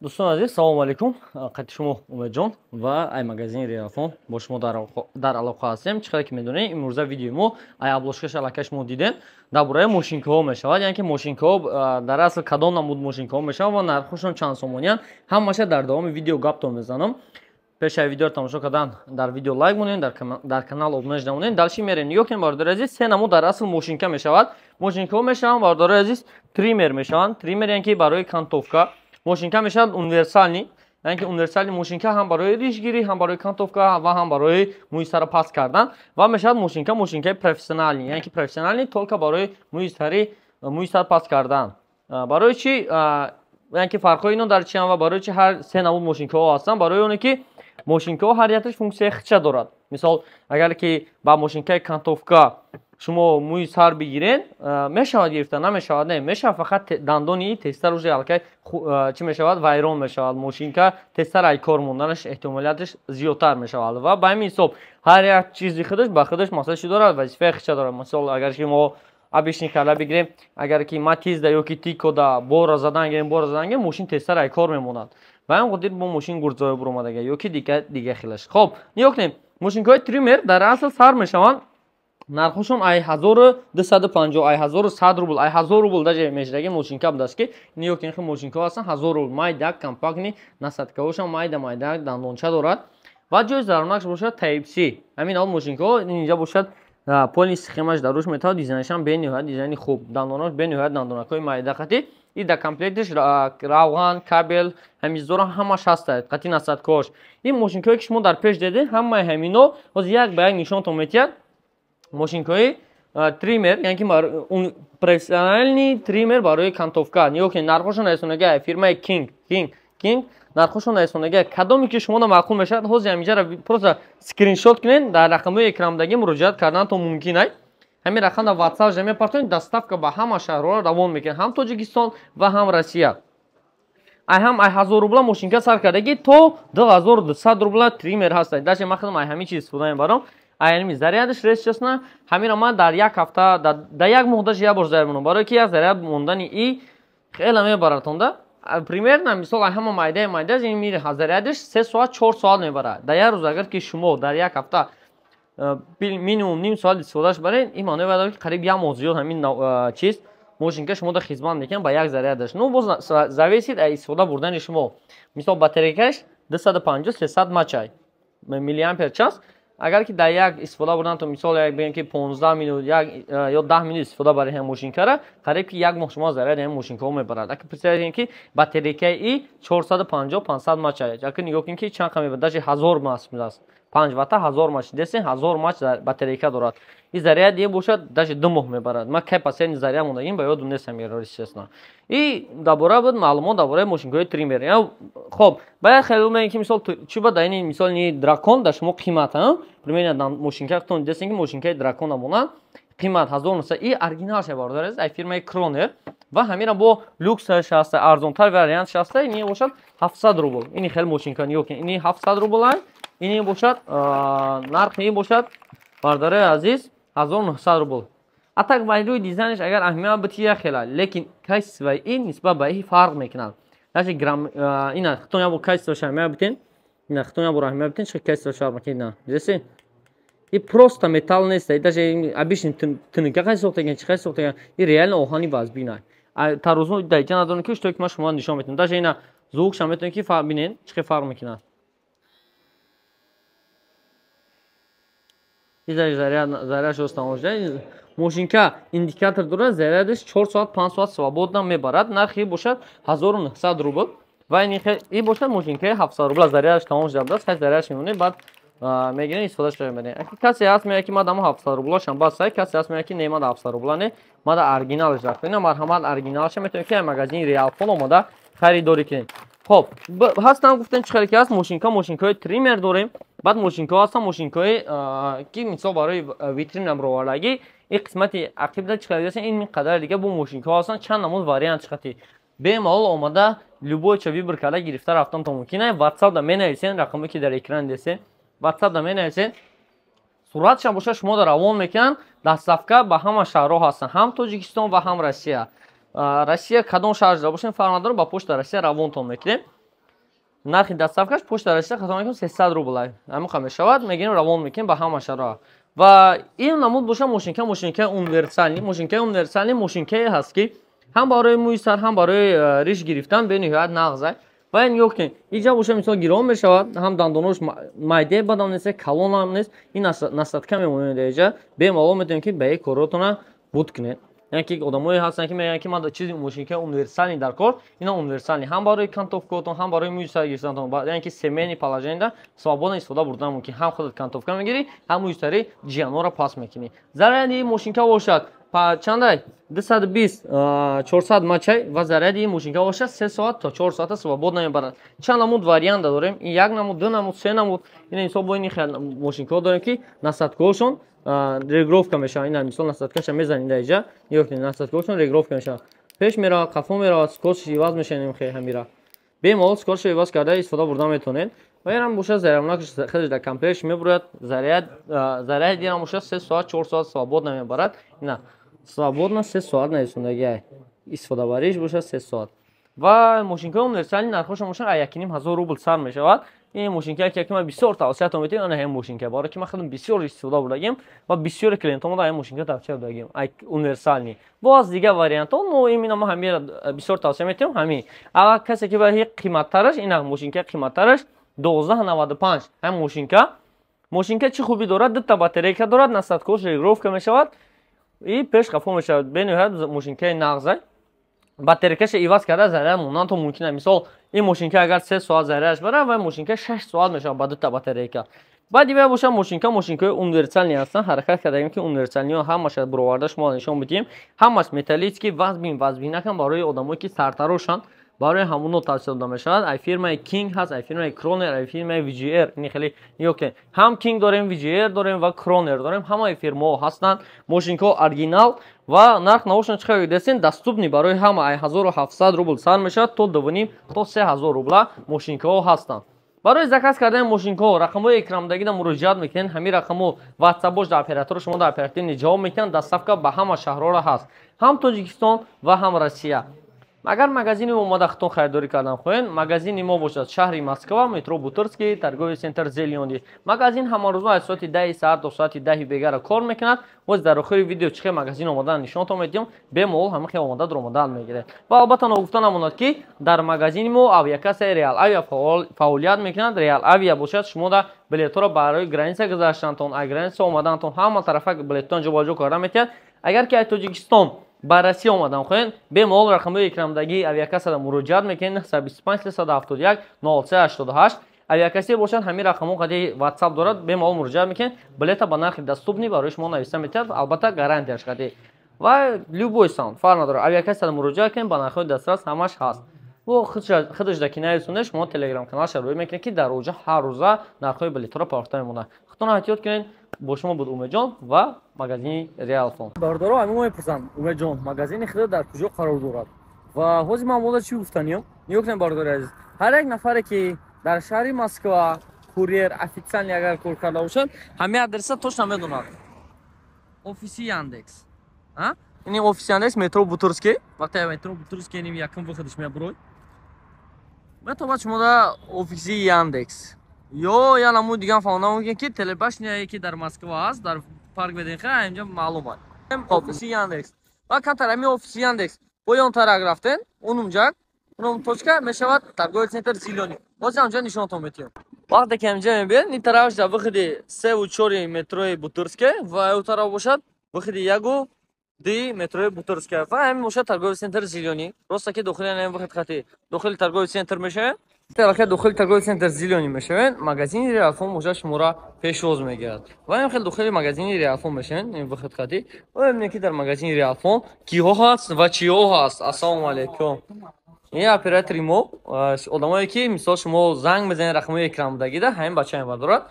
Дӯстони азиз, салому алейкум. Қати шумо Умедҷон ва ай магазини Реалфон бо шумо дар алоқа ҳастем. Чӣ қадар ки медонед, имрӯза видеои мо ай обложкаша аллакай шумо дидем, дар бораи мошинкаҳо мешавад. Яъне ки мошинкаҳо дар асл кадом намуд мошинкаҳо мешавад ва нархҳошон чанд сомониянд, ҳамаша дар давоми видео гаптон мезанам. Пешаи видеоро тамошо кардан дар видео лайк монед, дар канал обуна шуда монед. Дальше мерем. Нигоҳ кунед, бародари азиз, се намуд дар асл мошинка мешавад. Мошинкаҳо мешаванд, бародари азиз, триммер мешаванд. Триммер яъне ки барои кантовка. Мошинка мешавад универсальный, яъне ки универсальный мошинка ҳам барои ришгирӣ, ҳам барои кантовка ва ҳам барои мӯи сара паст кардан. Ва мешавад мошинка, мошинкаи профессиональный, яъне ки профессиональный только барои мӯи сар паст кардан. Барои чӣ, яъне ки фарқҳои ино дар чианд ва барои чӣ ҳар се намуд мошинкаҳо ҳастанд? Барои оне ки мошинкаҳо ҳар якташ функсияи хича дорад. Мисол, агар ки ба мошинкаи кантовка шумо мӯи сар бигирен, мешавад гирифта, намешавад, не, мешавад, фақат дандони тезтар уже аллакай чӣ мешавад, вайрон мешавад. Мошинка тезтар ай кор монданаш эҳтимолияташ зиёдтар мешавад. Ва ба ҳамин ҳисоб ҳар як чизи худаш ба худаш масъала чӣ дорад, вазифаи хича дорад. Мисол, агар ки мо обычный карда бигирем, агар ки Матизда ё ки Тикода бора задан гирем, бора задан гирем, мошин тезтар ай кор мемонад. Ба ҳамин хотир бо мошин гурдзоя буромадага ё ки дига хелаш. Хоб, нигоҳ кунем, мошинкаҳои триммер дар асл сар мешаванд нархҳошон ай 1250, ай 1100 рубл, ай 1000 рубл даже мешидаги мошинка будааст, ки нигоҳ кунед, хел мошинкаҳо ҳастанд 1000 рубл, майда, компактный, насадкаҳошам майда майда, дандонча дорад ва ҷои зарурнакш бошад Type C. Ҳамин ҳол мошинкаҳо инҷа бошад, полный схемаш дар рӯш метавад, дизайнашам бениҳоят дизайни хуб, дандонаш бениҳоят дандонакҳои майда қатӣ, и дар комплекташ равған, кабел, ҳамизора ҳамаш ҳастад, қатӣ насадкаҳош. Ин мошинкаҳое ки шумо дар пеш дидед, ҳамаи ҳамино ҳозир як ба як нишонтон метиҳад. Мошинкаҳои триммер, яъне ки профессиональный триммер барои кантовка. Нигоҳ кунед, нархҳошон нарисонага, фирмаи King, King, King, нархҳошон нарисонага. Кадоме ки шуморо маъқул мешавад, ҳозир ҳаминҷаро просто скриншот кунед, дар рақамҳои экрандаги муроҷиат карданатон мумкин ай. Ҳамин рақам дар WhatsApp ҷа мепартонед, доставка ба ҳама шаҳрҳоро равон мекунед, ҳам Тоҷикистон ва ҳам Россия. Ай ҳам ай 1000 рубла мошинка сар кардаги то 2200 рубла триммер ҳастад. Даже ман худам ай ҳамин чиз истифода мебарам. Ай зарядаш рез честно, ҳаминро ман дар як ҳафта, дар як моҳ даже як бор заряд монам, барои ки як заряд мондани и хеле мебаратонда. Примерно, мисол, ай ҳама майдаи майда ин мири зарядаш 3 соат, 4 соат мебарад. Дар як рӯз агар ки шумо дар як ҳафта минимум ним соат истифодаш баред, ин маъное дорад, ки қариб як моҳ зиёд ҳамин чиз мошинка шумо дар хизмат мекунад ба як зарядаш. Ну, боз зависит аз истифода бурдани шумо. Мисол, батарейкаш 250, 300 мАч, миллиампер час. Агар ки дар як истифода бурдан то, мисол, як бигем ки 15 минут як ё 10 минут истифода баред ҳамин мошинкара, қариб ки як моҳ шумо заряди ҳамин мошинкаҳо мебарад. Аки представить ки батарейкаи и 450, 500 мАч. Аки нигоҳ кунед, ки чанд қа мебарад, даже 1000 мАч аст. 5 ватта 1000 мАч десен, 1000 мАч батарейка дорад. И заряд е бошад даже 2 моҳ мебарад. Ман кай последний заряд мондагим ба ёдум нестам, честно. И дар бора буд маълумот дар бораи мошинкаҳои триммер. Хоб, ба як хеле мегӯем, ки мисол чӣ ба дар ини мисол ни дракон дар шумо қимат, ҳа? Примерно мошинкатон десен, ки мошинкаи дракон монанд қимат 1900, и оригиналша, бародар азиз, ай фирмаи Кронер ва ҳамина бо люксаш ҳаста, арзонтар вариантш ҳаста, ини бошад 700 рубл. Ини хеле мошинка нигоҳ кунед, ини 700 рубл ай, ини бошад нархи ин бошад, бародарои азиз, 1900 рубл. А так рӯи дизайнаш агар аҳамият бития хела, лекин качествои ин нисбат ба ин фарқ мекунад. Даже грамм ина хитон як бор качествош аҳамият битен, ина хитон як бор аҳамият битен, чӣ качествош фарқ мекунад, ина. Дидеси? И просто металл нест, даже обычный тинка қай сохтаган, чӣ қай сохтаган, и реально оҳани вазбина. Тарозу дар иҷа надорем, ки что ки ман шумо нишон метавонам. Даже ина звукшам метавонед ки бинен, чӣ қай фарқ мекунад. Заряд шуд, тамом шуда. Мошинка индикатор дорад, зарядаш 4 соат, 5 соат свободно мебарад. Нархи бошад 1900 рубл. Ва ин бошад мошинкаи 700 рубл, зарядаш тамом шуда будааст, хай зарядаш мемонед, баъд мегирен, истифодаш мебаред. Касе ҳаст мегӯяд, ки ман дамо 700 рублашам бас, сай касе ҳаст мегӯяд, ки не, ман 700 рубла не, ман оригиналаш рафт. Ина марҳамат, оригиналаша метавонед ки магазини Реалфон омода харидорӣ кунед. Хоб, ҳастам гуфтем, чӣ хеле ки ҳаст мошинка, мошинкаҳои триммер дорем, баъд мошинкаҳо ҳастанд, мошинкаҳои ки мисол барои витрина баровардагӣ, ин қисмати ақибда чӣ хеле ин қадар дига бо мошинкаҳо ҳастанд, чанд намуд вариант чӣ хати. Бемалол омада любой ча выбор карда гирифта рафтан то мумкин ай. WhatsApp да менависен, рақаме ки дар экран десен, WhatsApp да менависен, суратшам боша шумо да равон мекунанд, доставка ба ҳама шаҳрҳо ҳастанд, ҳам Тоҷикистон ва ҳам Россия. Россия кадом шаҳр бошем, фарқ надорад, ба почта Россия равонтон мекунем. Нархи доставкаш Почта Россия, хато накунам, 300 рубл ҳамиқа мешавад. Мегирем, равон мекунем ба ҳама шаҳрҳо. Ва ин намуд боша мошинка, мошинкаи универсальный. Мошинкаи универсальный мошинкае ҳаст, ки ҳам барои мӯи сар, ҳам барои риш гирифтан бениҳоят нағз. Ва нигоҳ кунед, иҷа боша, мисол, гирон мешавад, ҳам дандонош майде бадам нест, калонам нест. Ин насадка мемонед, иҷа бемалол метавонед, ки ба коротона буд кунед. Яъне ки одамое ҳастанд, ки мегӯянд, ки ман чизи мошинкаи универсальный дар кор. Ина универсальный ҳам барои кантовкаотон, ҳам барои мӯи сар гирифтантон, яъне ки семейный положение свободно истифода бурдан мумкин. Ҳам худат кантовка мегирӣ, ҳам мӯи сари ҷиянора пас мекунӣ. Заряди мошинка бошад чандай? 220, 400 мАчай. Ва заряди мошинка бошад 3 соат то 4 соата свободно мебарад. Чанд намуд варианта дорем: як намуд, ду намуд, се намуд. Ина, мисол, бо ини хел мошинкаҳо дорем, ки насадкаҳошон регулировка мешавад. Ина, мисол, насадкаша мезанед дар иҷа, нигоҳ кунед, насадкаҳошон регулировка мешавад, пеш меравад, қафо меравад, скоростш иваз мешавад. Ҳамира бемалол скоростшо иваз карда истифода бурда метавонед. Ва инам бошад, заряднакаш хеле дар комплектш мебурояд. Заряд инам бошад 3 соат, 4 соат свободно мебарад. Ина, свободно 3 соат нависондагиай, истифодабариш бошад 3 соат. Ва мошинкаи универсальный нархошон бошад аз 1500 рубл сар мешавад. Ин мошинка, ки ман бисёр тавсиятон метиҳам, ана ҳамин мошинка, барое ки ман худам бисёр истифода бурдагим ва бисёри клиентҳо ҳамин мошинка тавсия додагим. Универсальный боз дигар вариантҳо, но именно ма ҳамира бисёр тавсия метиҳам. Ҳамин ава касе ки барои қиматтараш, ина мошинка қиматтараш 12,95. Ҳамин мошинка чӣ хубӣ дорад? Дута батарейка дорад, насадкош регулировка мешавад и пеш қафо мешавад. Бениҳоят мошинкаи нағза. Батарейкаша иваз карда заряд мондан то мумкин. Мисол, ин мошинка агар 3 соат зарядаш бара, ва мошинка 6 соат мешавад ба дута батарейка. Баъди вай боша мошинка, мошинкаҳои универсальный ҳастанд. Ҳаракат кардагим, ки универсальниҳо ҳамаша буроварда шумо нишон бидиҳем. Ҳамаш металлический, вазбин, вазбинакам. Барои одамое ки сартарошанд, барои ҳамуно тавсия дода мешавад. Ай фирмаи Кинг ҳаст, ай фирмаи Кронер, ай фирмаи VGR. Ини хеле нигоҳ кунед, ҳам Кинг дорем, VGR дорем ва Кронер дорем, ҳамаи фирмаҳо ҳастанд. Мошинкаҳо оригинал ва нарх навошон чӣ қадр дестен, доступный барои ҳама. Ай 1700 рубл сар мешавад то 2500, то 3000 рубла мошинкаҳо ҳастанд. Барои заказ кардани мошинкаҳо рақамҳои экранбудагида муроҷиат мекунед. Ҳамин рақамҳо ватсап бош, дар оператори шумо дар оперативный ҷавоб мекунанд. Доставка ба ҳама шаҳрҳоро ҳаст, ҳам Тоҷикистон ва ҳам Россия. Агар магазини мо омада худтон харидорӣ кардан хоҳед, магазини мо бошад шаҳри Москва, метро Бутырский, торговый центр «Зелёный». Магазин ҳамарӯза аз соати 10-и саҳар то соати 10-и бегара кор мекунад. Боз дар охири видео чӣ хел магазин омадан нишонтон медиҳам, бемалол ҳама хел омада дуромадан мегиред. Ва албатта, ногуфта намонад, ки дар магазини мо авиакассаи Реал Авиа фаъолият мекунад. Реал Авиа бошад, шумо да билетҳоро барои граница гузаштантон, аз граница омадантон, ҳама тарафа билетон ҷобаҷо карда метиҳад. Агар ки аз Тоҷикистон ба Россия омадан хоҳед, бемалол рақамҳои экранбудагии авиакассада муроҷиат мекунед: 925 371 03 88. Авиакассия бошад, ҳамин рақамҳо қади ватсап дорад, бемалол муроҷиат мекунед, билета ба нархи доступный барои шумо нависта метиҳад, албатта гарантияш қади. Ва любой сан фарқ надорад, авиакассада муроҷиат кунед, ба нархҳои дастрас ҳамаш ҳаст. Бо худаш даки нарисонда, шумо телеграм каналша рӯй мекунед, ки дар оҷа ҳар рӯза нархҳои билетҳоро парохта мемонад. Худтон эҳтиёт кунед. Бо шумо буд Умедҷон ва магазини Реалфон. Бародаро, ҳамин мо мепурсанд: «Умедҷон, магазини худо дар куҷо қарор дорад?» Ва ҳозир ман мода чӣ гуфтаниём? Нигоҳ кунед, бародари азиз, ҳар як нафаре, ки дар шаҳри Москва курьер официальный агар кор карда бошад, ҳамин адреса точно медонад: офиси Яндекс. Ини офиси Яндекс, метро Бутырский. Вақте метро Бутырский ним якум выходиш мебурой, метавонад шумо да офиси Яндекс ё я намуди дигар фаҳмонда мумкин, ки телебашняе, ки дар Москва ҳаст, дар парк ВДНХ, инҷа маълум аст офиси Яндекс. Ва камтар ҳамин офиси Яндекс бо ён тарак рафтен, унумҷак, унум точка мешавад торговый центр «Зелёный». Ҳозир ҳамҷа нишонатон метиҳам. Вақте ки ҳамҷа мебиёд, ин тарафаш дар выходи севу чори метрои Бутырская ва ӯ тараф бошад выходи ягу ди метрои Бутырская. Ва ҳамин бошад торговый центр «Зелёный». Роста ки дохили ҳамин выход хати дохили торговый центр мешавед, аллакай дохили торговый центр «Зелёный» мешавед, магазини Реалфон бошад шуморо пешвоз мегирад. Ва ин хел дохили магазини Реалфон мешавед, ин выход хати, ва мебинед, ки дар магазини Реалфон киҳо ҳаст ва чиҳо ҳаст. Ассалому алайкум. Ин оператори мо, одамое ки, мисол, шумо занг мезанед, рақамҳои экранбудагида ҳамин бача мебардорад.